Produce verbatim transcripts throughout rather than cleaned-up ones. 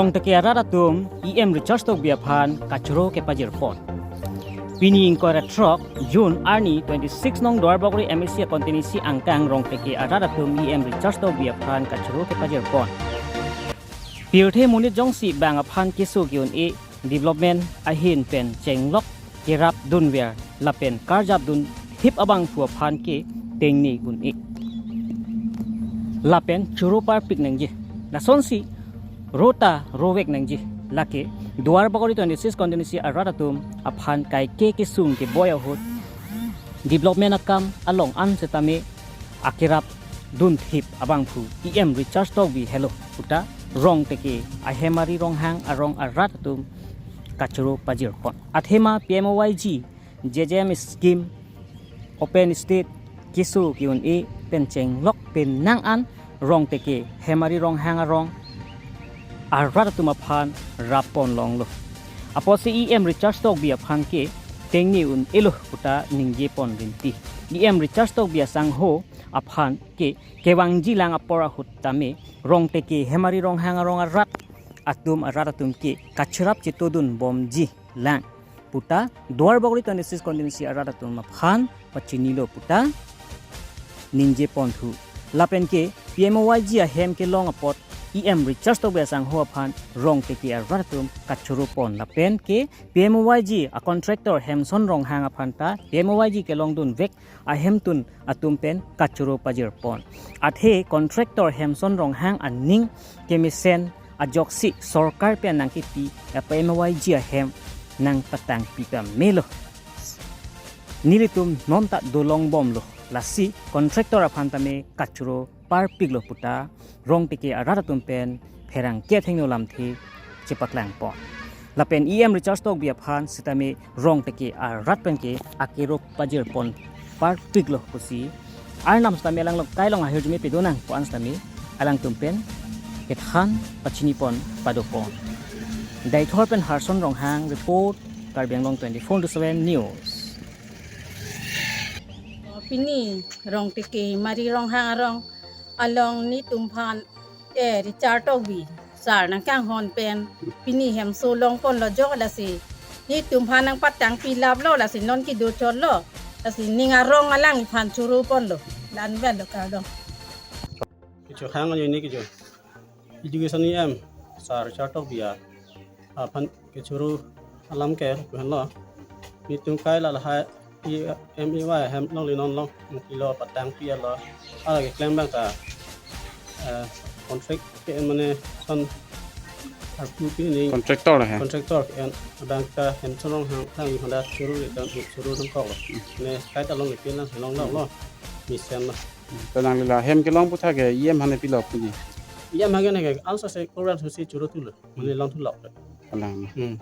Rongteke arat atum E M Richard Tokbi aphan kachoro kepajirpon. Pini ingkoi ra throk June arni twenty-six nong Duarbagori M A C constituency angkang Rongteke arat atum E M Richard Tokbi aphan kachoro kepajirpon. Pirthe monit jongsi bang aphan keso ke-un-e, development ahin pen chenglok kerap dunver lapen karjap dunthip abangphu aphan ke tengne un-e lapen choro parpik nangji. Lasonsi ro ta rovek nangji. Lake Duarbagori twenty-six constituency arat atum aphan kaike kesung keboi ahut development akam along an setame akerap dunthip abangphu E M Richard Tokbi helo puta Rongteke ahem ari ronghang arong arat atum kachoro pajirpon. Athema P M O Y G, J J M scheme, open stage, keso ke-un-e pen chenglok pen nang an Rongteke hem ari ronghang arong arat atum aphan rappon longlo. Apotsi E M Richard Tokbi aphan ke tengne un-elo puta ningjepon rinti. E M Richard Tokbi asangho aphan ke kevangji lang apor ahut tame Rongteke hem ari ronghang arong arat atum arat atum ke kachirap chitodun bomji lang puta Duarbagori twenty-six constituency arat atum aphan pachinilo puta ningjeponthu. Lapen ke P M O Y G ahem kelong apot E M Richard Tokbi asangho aphan Rongteke arat atum kachoropon. Lapen ke P M O Y G a contractor Hemson Ronghang aphan ta P M O Y G kelongdunvek ahemtun atum pen kachoro pajirpon. Athe contractor Hemson Ronghang aning kemesen ajoksi sorkar pen nangkepi P M O Y G ahem nangpatangpi pamelo. Nelitum non ta dolongbomlo. Lasi contractor aphan tame kachoro parpiklo puta Rongteke arat atum pen pherangke athengno lamthe chepaklangpon. Lapen E M Richard Tokbi aphan setame Rongteke arat pen ke akero pajirpon parpiklo pusi Arnam setame alanglo kailong ahirjume pedonang pu an setame alangtum pen kethan pachinipon padopon. Deithor pen Harson Ronghang report, Karbi Anglong twenty-four into seven News. Pini Rongteke hem ari ronghang arong along netum aphan, eh, Richard Tokbi sar nangkanghon pen pini hemso longponlo jo, lasi netum aphan nangpatangpi laplo, lasi non kedo chotlo, lasi ning arong alangliphan choroponlo. Lanvetlo kardom. Kecho hang ajo ne kecho. Education E M sar Richard Tokbi aphan kechoro alam ke henlo. Netum kai la lahai E M E Y hem longle non long kilo patangpi alo. Ala keklem abang ta, eh, contract ke-en mane son arpu pini contractor he. Contractor ke-en abang ta Hemson Ronghang tang Honda choro le dan choro nangkoklo. Ne kaita longle ke nang longlo. Mesen lo. Tonang lila hem kelong puthak ke E M aphan pilo pini. E M aphan ke ne ke alsa se program se chorothulo. Mane longthulok. Alang. Hmm.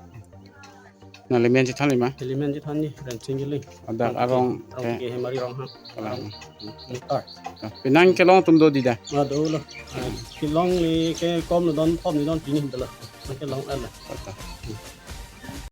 Nangli men chethanji ma? Neli men chethanji Rensing Killing. Adak arong Rongteke ke hem ari ronghang. Alang. Mutar. Ah, penang kelong atum do dei da? Ah, dolo. Ah, kelongle ke kom lo don, kom lo don pini dolo. Nang kelong ala. Kata. Hmm.